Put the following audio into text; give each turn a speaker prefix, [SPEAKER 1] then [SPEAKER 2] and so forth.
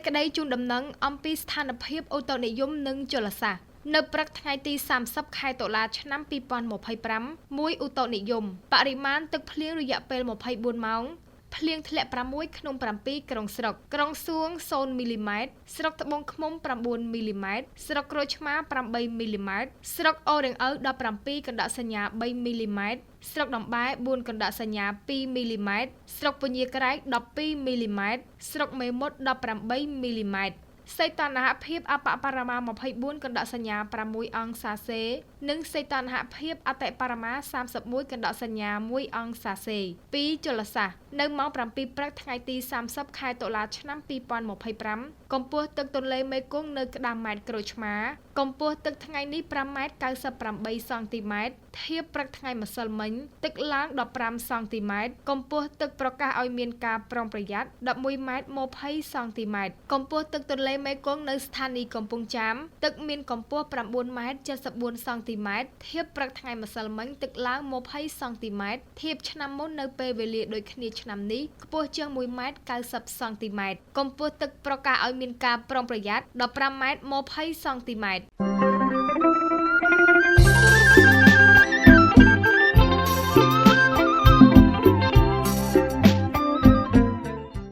[SPEAKER 1] ចក្តីជូនដំណឹងអំពីស្ថានភាពឧតុនិយមនិងជលសាស្ត្រនៅព្រឹកថ្ងៃទី30ខែតុលាឆ្នាំ2025មួយឧតុនិយមបរិមាណទឹកភ្លៀងរយៈពេល24ម៉ោងភ្លៀងធ្លាក់6ក្នុង7ក្រុងស្រុកក្រុងសួង0មីលីម៉ែត្រស្រុកត្បូងឃ្មុំ9មីលីម៉ែត្រស្រុកក្រូចឆ្មា8មីលីម៉ែត្រស្រុកអូរ៉េងឪ17កណ្ដាលសញ្ញា3មីលីម៉ែត្រស្រុកដំបែ4កណ្ដាលសញ្ញា2មីលីម៉ែត្រស្រុកពញាក្រែក12មីលីម៉ែត្រស្រុកមេមត់18មីលីម៉ែត្រសីតុណ្ហភាពអបបរមា24កណ្ដកសញ្ញា6អង្សាសេនិងសីតុណ្ហភាពអតិបរមា31កណ្ដកសញ្ញា1អង្សាសេ2ជលសាស្ត្រនៅម៉ោង7ព្រឹកថ្ងៃទី30ខែតុលាឆ្នាំ2025កម្ពស់ទឹកទន្លេមេគង្គនៅក្តារម៉ែត្រក្រូចឆ្មាកម្ពស់ទឹកថ្ងៃនេះ5ម៉ែត្រ98សង់ទីម៉ែត្រធៀបព្រឹកថ្ងៃម្សិលមិញទឹកឡើង15សង់ទីម៉ែត្រកម្ពស់ទឹកប្រកាសឲ្យមានការប្រុងប្រយ័ត្ន11ម៉ែត្រ20សង់ទីម៉ែត្រកម្ពស់ទឹកទន្លេមេគង្គនៅស្ថានីយ៍កំពង់ចាមទឹកមានកម្ពស់9ម៉ែត្រ74សង់ទីម៉ែត្រធៀបព្រឹកថ្ងៃម្សិលមិញទឹកឡើង20សង់ទីម៉ែត្រធៀបឆ្នាំមុននៅពេលវេលាដូចគ្នាឆ្នាំនេះខ្ពស់ជាង1ម៉ែត្រ90សង់ទីម៉ែត្រកម្ពស់ទឹកប្រកាសឲ្យមានការប្រុងប្រយ័ត្ន15ម៉ែត្រ20សង់ទីម៉ែត្រ។